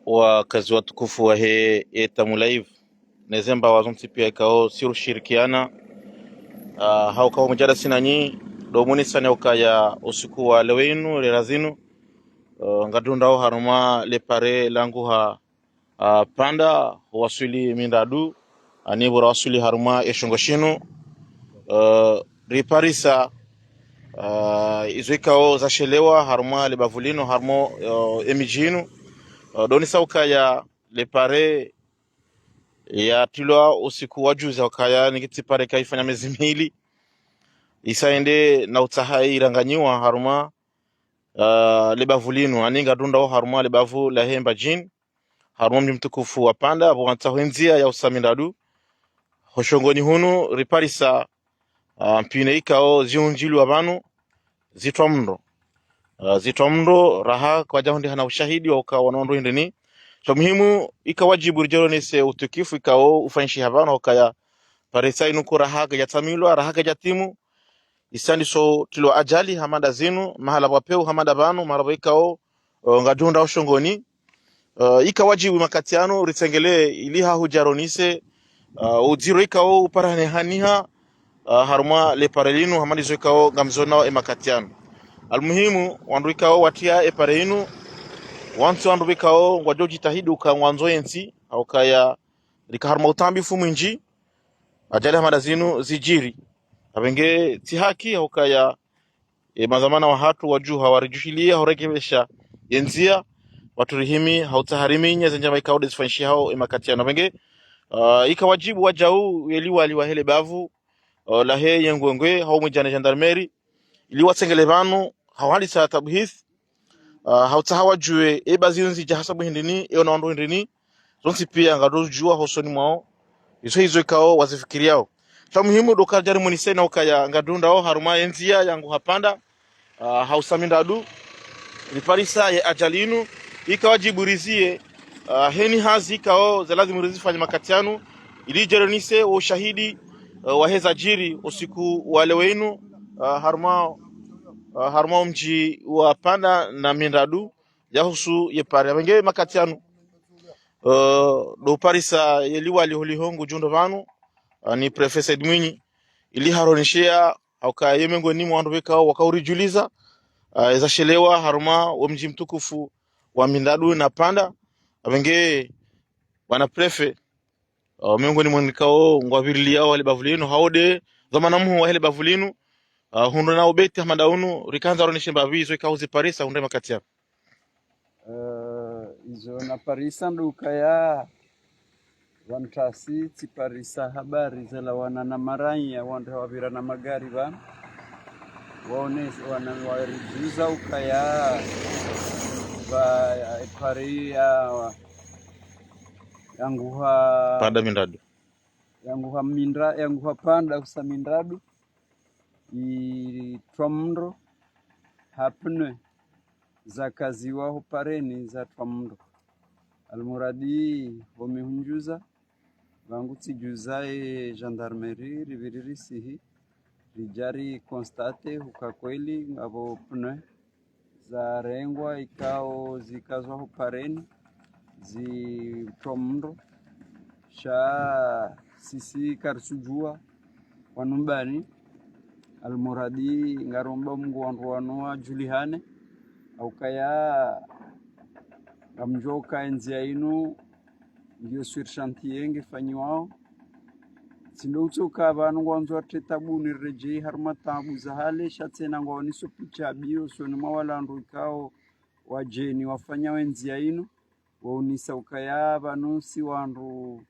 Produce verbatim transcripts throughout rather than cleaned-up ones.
Wakazi watukufu wahe Etamu Live, ne zembawa zontsi pia ikao si rushirikiana, ah, hauka wo mjadala sinanyi, ndo munisani ukaya usiku wa leo inu, lera zinu, ah, ngadundao harumwa le pare la Nguha, ah, Panda, waswili Mindradu, ani pvura waswili harumwa eshongo shinu, ah, riparisa, ah, izo ikao zashelewa harumwa le bavu linu, harumwa, ah, emiji inu, ah, ndo nisa ukaya le pare yatilwa usiku wa juzi ukaya niki tsi pare kaifanya mezi mili. Isa ende na utsaha iranganyiwa harumwa, ah, le bavu linu, ani ngadundao harumwa le bavu lahe Mbadjini, harumwa mji mtukufu wa Panda, apvo wantsaho endzia ya usa Mindradu. Hoshongoni hunu riparisa, ah, mpine ikao ziunjilwa pvanu, zitwa mndro. Ah, zitwa mndro, raha kwadja hundre hana ushahidi wa ukaya wanu wandru hindrini. Sha muhimu, ika wajibu ridjeronese utukifu ikao ufanyishiha pvanu, ukaya pare sa inu ko raha kaidja tsamilwa, raha kaidja timu. Isa ndiso tilwa ajali hama nda zinu, mahala pvwa peu hama nda pvanu, mahala pvwa ikao, o, ngadjundao shongoni. Ah, ika wajibu makati yanu ritsengelee ili hahudja ronese, ah, udziro ikao uparane haniha, ah, harumwa le pare linu, hama ndizo ikao ngamzonao emakati yanu. Almuhimu, wandru ikao watria epare inu, wontsi wandru ikao ngwadjo jitahidi uka ngwandzo yentsi, haukaya rika harumwa utambifu mwinji, ajali hama nda zinu zidjiri. Apvenge tsi haki, haukaya e, madhwamana wahatru wadjuha waridjuhiliya hurekebesha yendzia, watru rihimi, hautsaha riminya zendjama ikao ndezifanyishihao emakati yanu. Apvenge, ah, ika wajibu wadjau ye liwali wahe le bavu, ah, lahe ye Ngwengwe, hau mwidja ne gendarmerie, ili watsengelee pvanu, hauhandisa tabuhithi, ah, hautsaha wadjuwe, eba zinu zidja hasabu hindrini, e wanu wandru hindrini, zontsi pia ngadjodjuwa hosoni mwao, izo hizo ikao wazifikiriao. Sha muhimu ndo kadjari munisena ukaya ngadundao harumwa yendzia ya Nguha Panda, ah, hausa Mindradu, riparisa ye ajali inu, ika wajibu rizie, ah, heni hazi ikao za lazimu rizifanye makati yanu, ili ridjeronese wo ushahidi, ah, wahe zadjiri usiku wa leo inu, ah, harumwa, ah, harumwa mji wa Panda na Mindradu, yahusu ye pare. Apvenge makati yanu, eh, ndo parisa ye liwali holiho ngudjo ndo pvanu, ah, ni préfet Said Mwinyi, ili haroneshea, hauka ye mengoni mwa wandru ikao wakauridjuliza, ah, ezashelewa harumwa wo mji mtukufu wa Mindradu na Panda. Apvenge, bwana préfet, ah, mengoni mwa wandru ikao ngwapviriliyao wahe le bavu linu, hau nde dhwamana mhuu wahe le bavu linu, ah, hundru na ubeti hama nda unu, rikandza roneshe mbapvi izo ikao ziparisa hundre makati yanu. Eh, izo naparisa ndo ukaya, wantasi tsiparisa habari zalawana na maranya, wandru hawapvira na magari pvanu. Waonese, wana, waridjuza ukaya, pva, ya, epare ya, ya Nguha Panda Mindradu. Ya Nguha Mindra, ya Nguha Panda usa Mindradu, itwa mndro, ha pneu zakaziwa ho pareni zatwa mndro. Almuradi, ho mihundjuza, pvangu tsidjuza e gendarmerie, ripviri risihi, ridja riconstater, huka kweli, ngapvo pneu zarengwa ikao zikazwa ho pareni, zitwa mndro. Sha sisi karitsudjuwa wanu mbani, almuradi ngaromba Mungu wandru wanu wadjulihane, haukaya ngamdjuwa uka endzia inu ngiyo sur chantier ngifanyiwao. Tsi ndo utsoka pvanu ngwandzo watre tabu ni redjei harumwa tabu za hale, sha tsena ngwaoniso picha mbi hosoni mwa wala wandru ikao wadjeni wafanya endzia inu, waonesa ukaya pvanu si wandru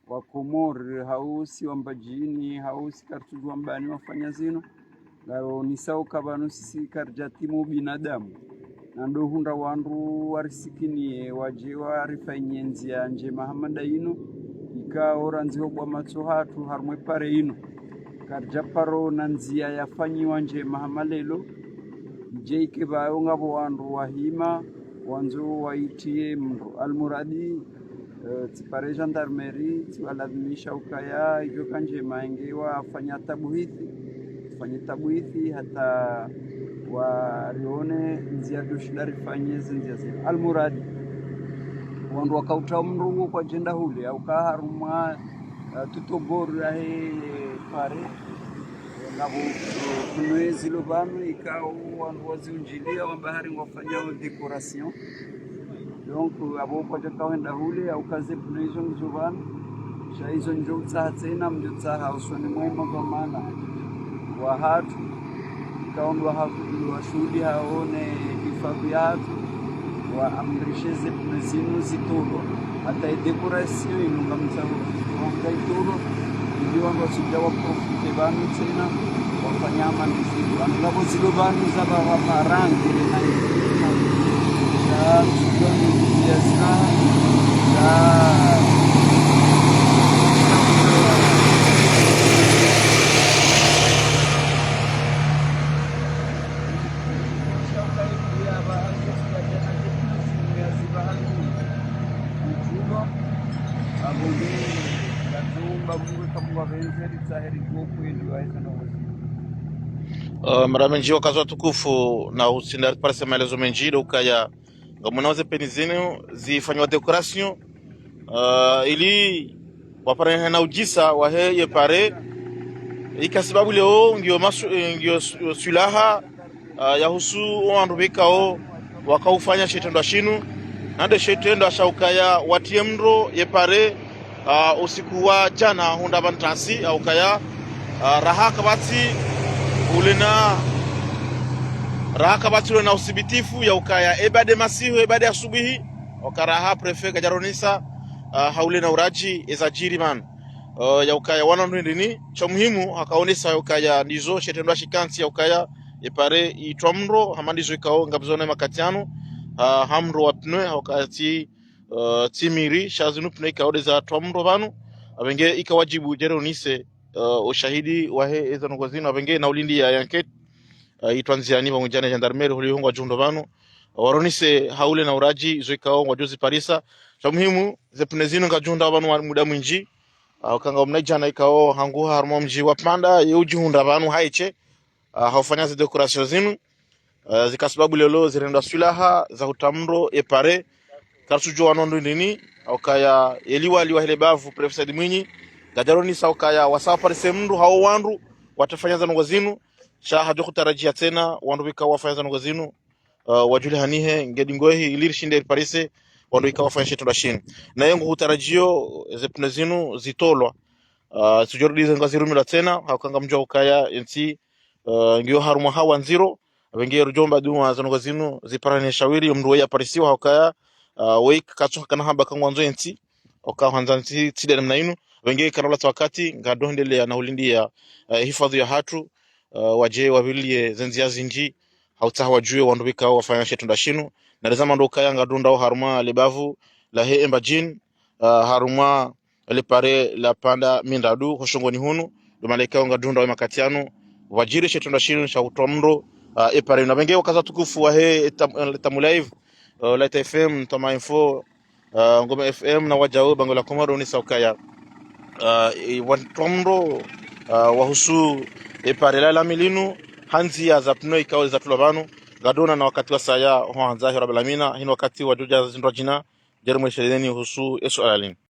wa Komori, hau si wa Mbadjini, hau si karitsudjuwa mbani wafanya zinu. Ngaonesa uka pvanu sisi karidja timu binadamu. Na ndo hundra wandru warisikiniye, wadje warifanyie ndzia ndjema hama nda inu. Ikao randzi ho bwa matso hatru harumwa epare inu, karidja paro na ndzia yafanyiwa ndjema hama lelo. Idje ike pvayo ngapvo wandru wahima, Wandzo waitiye mndru. Almuradi, eh, tsi pare gendarmerie, tsiwalazimisha ukaya, idjo ka ndjema inge wafanya tabuhithi, wafanye tabuhithi hata warione ndzia ndo shinda rifanye zindzia zile. Almuradi, wandru wakautra mndru uwo kwadjenda hule, au ka harumwa, eh, tutobor yahe pare, ngapvo, eh, pneu zilo pvanu, ikao wandru waziunjilia, wamba hari ngwafanyao décoration. Donc, apvo kwadjaka wenda hule, au ka ze pneu izo ngizo pvanu, sha izo ndjo utsaha tsena, mdjo utsaha usoni mwa madhwamana wahatru, ikao ndo waha-, washuhuli hawo ne hifadhwi yahatru, waamrishe ze pneu zinu zitolwa. Hata ye décoration inu ngamtsaho wanga itolwa, ili wandru wasudja waprofite pvanu tsena, wafanya amani zinu. Pvanu ngapvo zilo pvanu za pva-, pva-, pva rangi, na za, za, za, Uh, mara mendji wakazi watukufu, na usinda parisa maelezo mendji, ndo ukaya ngamwonao ze pneu zinu zifanywa décoration, uh, ili waparane na udjisa wahe ye pare. Ika sababu leo ngiyo masu-, eh, ngiyo su-, swilaha, ah, yahusu owandru pvekao wakaufanya shetrendwa shinu. Nande shetrendwa sha ukaya watiye mndro ye pare, ah, usiku wa djana hundra pvanu ntasi, ya ukaya, ah, raha kapvatsi ulena, raha kapvatsi ulena usibitifu, ya ukaya ebade masihu, ebade asubuhi, oka raha préfet kadjaronesa, ah, haulena uradji ezadjiri pvanu. Eh, ya ukaya wana ndru ndini, sha muhimu, hakaonesa ya ukaya ndizo shetrendwa shikantsi ya ukaya, ye pare itrwa mndro, hama ndizo ikao ngapvozona makati yanu, ah, ha mndro wa pneu, ha ukaya tsi, eh, tsi miri, sha zinu pneu ikao ndeza trwa mndro pvanu, apvenge ika wadjibu djeri onese, eh, ushahidi wahe eza ndrongoo zinu, apvenge na ulindi ya enquête, eh, itrwa ndziani pvamwedja ne gendarmerie huli hungwa djundro pvanu, waronese haulena uradji, izo ikao ngwadjo ziparisa. Sha muhimu, ze pneu zinu ngazihundrao pvanu wa muda mwindji, ah, ukanga omnaidjana ikao hangu harumwa mdji wa Panda, ye udjihundra pvanu haishe, ah, haufanya ze décoration zinu, ah, zika sababu leo zirendwa swilaha za hutra mndro ye pare, karitsudjuwa wana ndru ndini, ya ukaya ye liwali wahe le bavu, préfet Said Mwinyi, kadjaronesa ukaya wasa waparise mndru hau wandru watsofanya za ndrongoo zinu, sha hadjo hutarajia tsena wandru pvekao wafanya za ndrongoo zinu, uh, wadjulihanihe, nge ndingohi, ili rishinde riparise wandru ikao wafanya shetrendwa shinu. Naye nguhutarajio ze pneu zinu zitolwa. Uh, tsudjorudi ze ngazirumilwa tsena, ha ukanga mdjuwa ukaya entsi, uh, ngiyo harumwa hawa ndziro, apvenge rudjomba dua za ndrongoo zinu ziparane shawiri, mndru weye aparisiwa, ha ukaya, uh, weye katsu hakana hamba ka ngwandzo entsi, oka hwandza ntsi tside namna inu, apvenge kana ulatsa wakati, ngadohendelea na ulindia, eh, hifadhwi yahatru, eh, wadje wapviliye ze ndzia zindji, ha utsaha wadjuwe wandru pvekao wafanya shetrendwa shinu. Na leza mndro ukaya ngadundrao harumwa le bavu lahe Embadjini, eh, harumwa le pare la Panda Mindradu, ho shongoni hunu, ndo mahala ikao ngadundrao ye makati yanu, pvwadjiri shetrendwa shinu sha hutrwa mndro, eh, ye pare inu. Apvenge wakazi watukufu wahe Tam-, eh, Tamu Live, eh, Light F M, Tama Info, ah, Ngoma F M na wadjau Bangwe la Komori waonesa ukaya, ah, e, watrwa mndro, ah, wahusu ye pare la lami linu, ha ndzia za pneu ikao zatolwa pvanu, ngadona na wakati wasaya, ho handza hira balamina, hinu wakati wadjodja zindrwa djina, djeri mwesheleni husu ye suala linu.